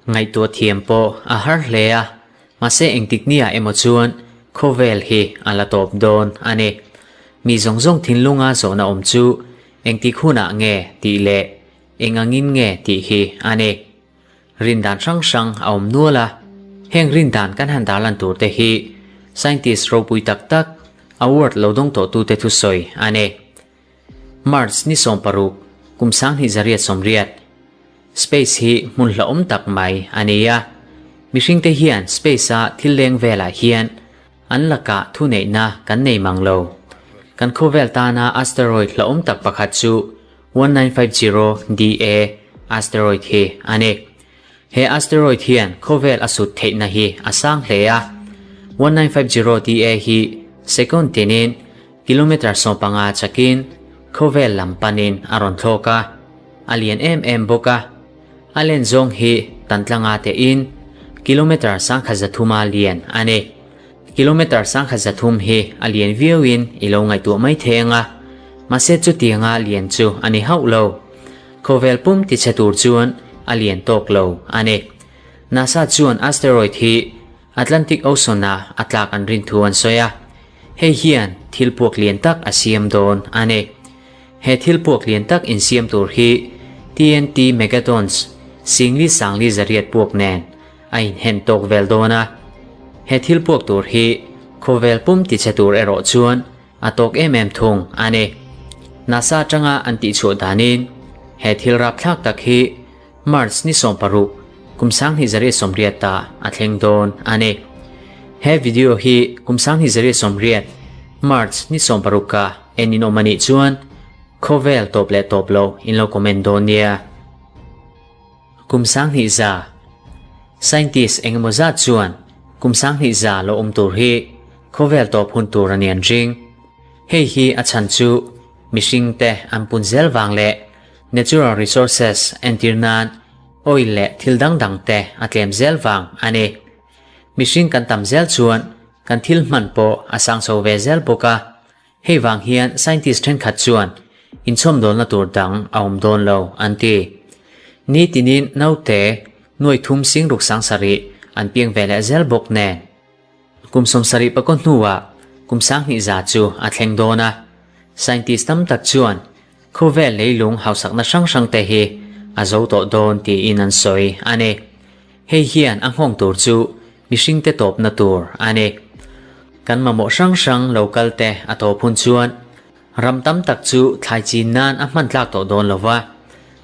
Ngaihtuah thiam pawh a har hle a, mahse engtik nia emaw chuan khawvel hi a la tawp dawn a ni. Mi zawng zawng thinlunga zawhna awm chu engtik hunah nge tih leh eng angin nge tih hi a ni. Rindan hrang hrang a awm nual a, heng rindan kan han darlan tur te hi scientist ropui tak tak award lo dawng tawhtute thusawi a ni. March ni 16, kum 2080. Space hi hmun hlauhawm tak mai a ni a. Mihringte hian space-a thil leng velah hian an lakah thuneihna kan nei mang lo. Kan khawvel tana asteroid hlauhawm tak pakhat chu 1950 DA asteroid hi a ni. He asteroid hian khawvel a sut theihna hi a sang hle a. 1950 DA hi second tinin Kilometre 15 chakin khawvel lam panin a rawn thlawk a, a lian em em bawk a. A len zawng hi Tantlanga tein kilometre 1300 lian a ni. Kilometre 1300 hi a lian viauin i lo ngaihtuah mai thei ang a, mahse chutianga lian chu a ni hauh lo. Khawvel pum tichhe tur chuan a lian tawk lo a ni. NASA chuan asteroid hi Atlantic Ocean-ah a tlak an rin thu an sawi a, hei hian thil puak lian tak a siam dawn a ni. He thil puak lian tak insiam tur hi TNT megatons singli sangli zariat puak nen a inhen tawk vel dawn a. He thil puak tur hi khawvel pum tichhe tur erawh chuan a tawk em em thung a ni. NASA atanga an tihchhuah danin he thil rapthlak tak hi March ni 16, kum 2080 ah a thleng dawn a ni. He video hi kum 2080 March ni 16 ah en in awm a nih chuan khawvel tawp leh tawp lo in lo comment dawn nia. Kum 2100 Scientist engemaw zat chuan kum 2100 lo awm tur hi khawvel tawp hun tur a ni an ring. Hei hi a chhan chu mihring te an pun zel vang leh Natural resources entir nan oil leh thil dang dang te a tlem zel vang a ni. Mihring kan tam zel chuan kan thil hman pawh a sang chho ve zel bawk a, hei vang hian scientist thenkhat chuan inchhawmdawlna tur dang a awm dawn lo an ti. Ni tinin naute nuai thum sing ruk sang sarih an piang ve leh zel bawk nen. Kum 74 hnuah kum 2000 chu a thleng dawn a, scientist tam tak chuan Khawvel leilung hausakna hrang hrang te hi a zo tawh dawn tiin an sawi a ni. Hei hian a nghawng tur chu mihringte tawpna tur a ni. Kan mamawh hrang hrang lo kal te a tawp hun chuan ram tam tak chu thlai chin nan a hman tlak tawh dawn lo va,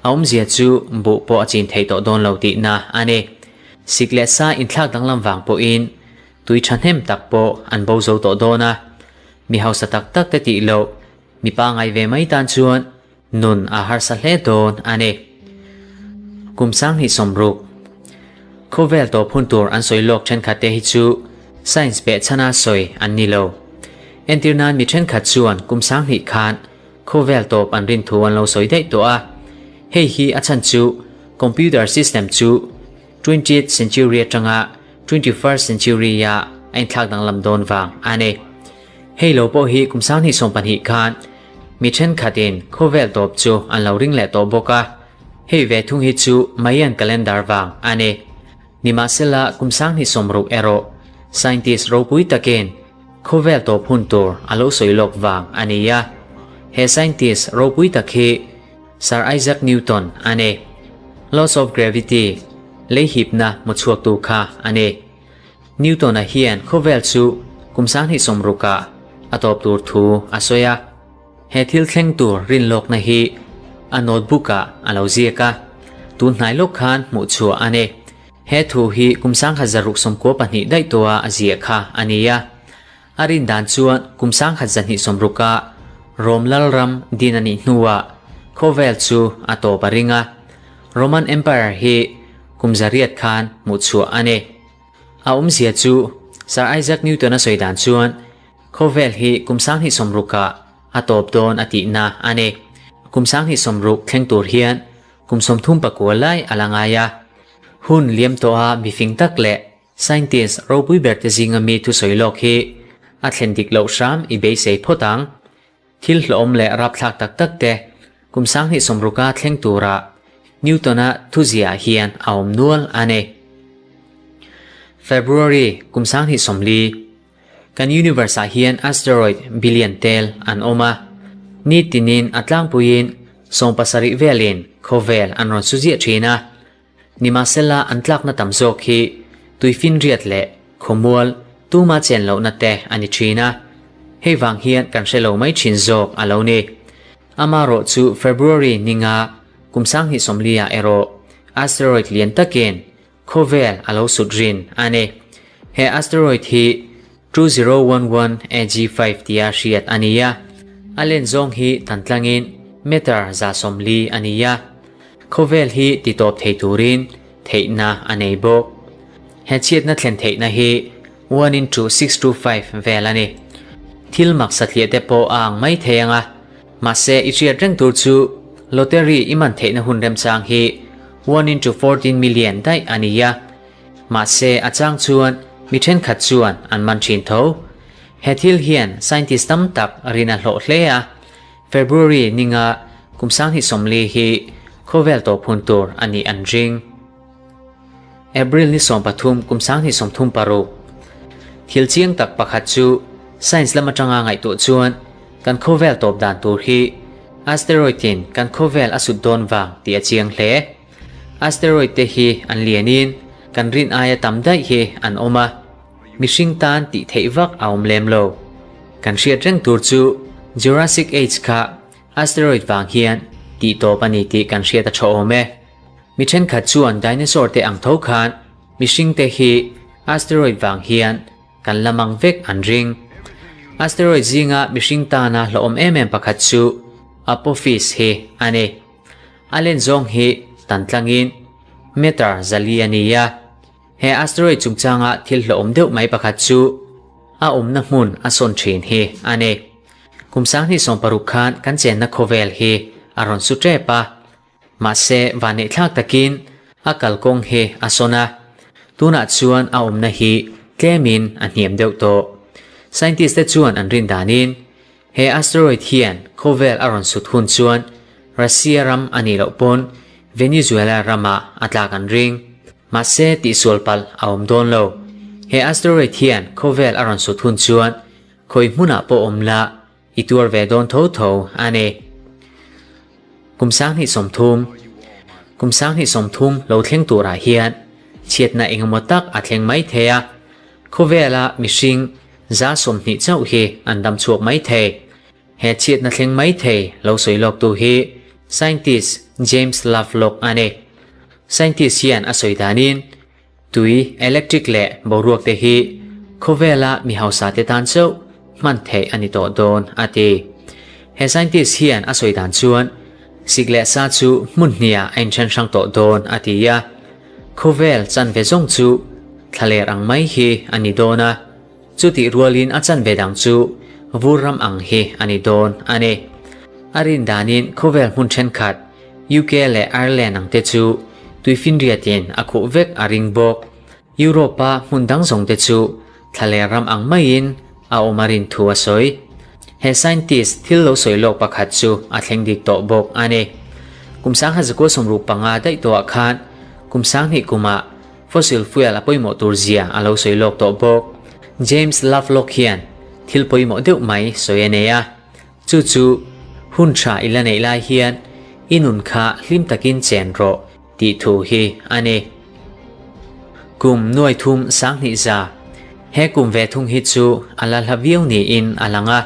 a awmzia chu buh pawh a chin thei tawh dawn lo tihna a ni. Sik leh sa inthlak danglam vang pawhin tui thahnem tak pawh an bo zo tawh dawn a, mi hausa tak tak te tih loh Mipa ngai ve mai tan chuan nun a harsa hle dawn a ni. Kum 2060 Khawvel tawp hun tur an sawi lawk thenkhat te hi chu science behchhana sawi an ni lo. Entir nan mi thenkhat chuan kum 2000 khan khawvel tawp an rin thu an lo sawi daih tawh a. Hei hi a chhan chu computer system chu 20th century atanga 21st century a a inthlak danglam dawn vang a ni. Hei lo pawh hi kum 2020 khan mi thenkhatin khawvel tawp chu an lo ring leh tawh bawk a, hei ve thung hi chu Mayan calendar vang a ni. Nimahsela kum 2060 erawh scientist ropui takin khawvel tawp hun tur a lo sawi lawk vang a ni a. He scientist ropui tak hi Sir Isaac Newton a ni. Laws of gravity, lei hipna hmuchhuaktu kha a ni. Newton-a hian khawvel chu kum 2060 ah a tawp tur thu a sawi a. He thil thleng tur rinlawkna hi a notebook ah a lo ziak a, tun hnai lawk khan hmuh chhuah a ni. He thu hi kum 1692 daih tawha a ziah kha a ni a. A rin dan chuan kum 1260 ah Rom lalram din a nih hnuah khawvel chu a tawp a ring a. Roman Empire hi kum 800 khan hmuh chhuah a ni. A awmzia chu Sir Isaac Newton-a sawi dan chuan khawvel hi kum 2060 ah a tawp dawn a tihna a ni. Kum 2060 thleng tur hian kum 39 lai a la ngai a. Hun liam tawha mifing tak leh scientist ropui ber te zinga mi thusawi lawk hi a thlen dik loh hram i beisei phawt ang. Thil hlawhawm leh rapthlak tak tak te kum 2060 thleng tura Newton-a thuziah hian a awm nual a ni. February kum 2040. Kan universe ah hian asteroid billion tel an awm a, nitinin a tlangpuiin 70 velin khawvel an rawn su ziah thin a. Nimahsela an tlakna tam zawk hi tuifinriat leh khawmual tuma chen lohna te a ni thin a, hei vang hian kan hre lo mai thin zawk a lo ni. Amarawh chu February ninga kum 2040 ah erawh asteroid lian takin khawvel a lo sut rin a ni. He asteroid hi 2011 AG5 tia hriat a ni a, a len zawng hi tan tlangin meter 140 a ni a, khawvel hi titawp thei turin theihna a nei bawk. He chhiatna thlen theihna hi one into six two five vel a ni. Thil mak satliah te pawh a ang mai thei ang a, mahse i hriat reng tur chu lottery i man theihna hun remchang hi one into 14 million daih a ni a, mahse a chang chuan mi thenkhat chuan an man thin tho. He thil hian scientist tam tak rin a hlawh hle a, February ninga kum 2040 hi khawvel tawp hun tur a nih an ring. April ni 13 kum 2036. Thil chiang tak pakhat chu science lam atanga ngaihtuah chuan kan khawvel tawp dan tur hi asteroid in kan khawvel a sut dawn vang tih a chiang hle. Asteroid te hi an lianin kan rin aia tam daih hi an awm a, mihring tan tih theih vak a awm lem lo. Kan hriat reng tur chu Jurassic Age kha asteroid vang hian tih tawp a ni tih kan hriat a tha awm e. Mi thenkhat chuan dinosaur te ang tho khan mihring te hi asteroid vang hian kan la mang vek an ring. Asteroid zinga mihring tana hlauhawm em em pakhat chu Apophis hi a ni. A len zawng hi tan tlangin meter 400 a ni a. He asteroid chungchanga thil hlauhawm deuh mai pakhat chu a awmna hmun a sawn thin hi a ni. Kum 2016 khan kan chenna khawvel hi a rawn su tep a. Mahse vanneihthlak takin a kalkawng hi a sawn a, tunah chuan a awmna hi tlemin a hniam deuh tawh. Scientist te chuan an rin danin he asteroid hian khawvel a rawn sut hun chuan Russia ram a nih loh pawn Venezuela ramah a tlak an ring. Mahse tihsual palh a awm dawn lo. He asteroid hian khawvel a rawn sut hun chuan khawi hmunah pawh awm la i tuar ve dawn tho tho a ni. Kum 2030. Kum 2030 lo thleng turah hian chhiatna engemaw tak a thleng mai thei a, khawvela mihring 20% chauh hi an dam chhuak mai thei. He chhiatna thleng mai thei lo sawi lawk tu hi scientist James Lovelock a ni. Scientist hian a sawi danin tui, electric leh boruak te hi khawvela mi hausa te tan chauh hman theih a ni tawh dawn a ti. He scientist hian a sawi dan chuan sik leh sa chu hmun hniah a inthen hrang tawh dawn a ti a. Khawvel chanve zawng chu thlaler ang mai hi a ni dawn a, chutih rualin a chanve dang chu vur ram ang hi a ni dawn a ni. A rin danin khawvel hmun thenkhat UK leh Ireland ang te chu tuifinriatin a khuh vek a ring bawk. Europe-a hmun dang zawng te chu thlaler ram ang maiin a awm a rin thu a sawi. He scientist thil lo sawi lawk pakhat chu a thleng dik tawh bawk a ni. Kum 1965 daih tawhah khan kum 2000 kumah fossil fuel a pawimawh tur zia a lo sawi lawk tawh bawk. James Lovelock hian thil pawimawh deuh mai sawi a nei a. Chu chu hun tha i la neih lai hian i nun kha hlim takin chen rawh tih thu hi a ni. Kum 3100. He kum ve thung hi chu a la hla viau niin a lang a.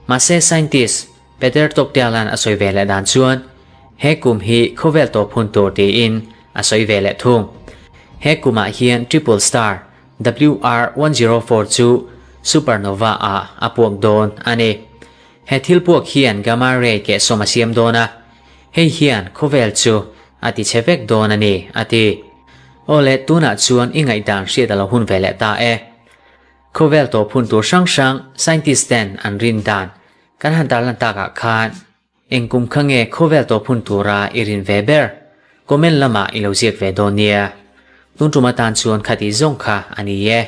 Mahse scientist Peter Toktialan a sawi ve leh dan chuan he kum hi khawvel tawp hun tur tiin a sawi ve leh thung. He kumah hian triple star WR104 chu supernova ah a puak dawn a ni. He thil puak hian gamma ray keh sawm a siam dawn a, hei hian khawvel chu a ti chhe vek dawn a ni, a ti. Aw le, tunah chuan i ngaihdan hriat a lo hun ve leh ta e. Khawvel tawp hun tur hrang hrang scientist ten an rin dan kan han tarlan takah khan eng kum kha nge khawvel tawp hun tura i rin ve ber? Comment lamah i lo ziak ve dawn nia. Tun tum atan chuan khati zawng kha a ni e.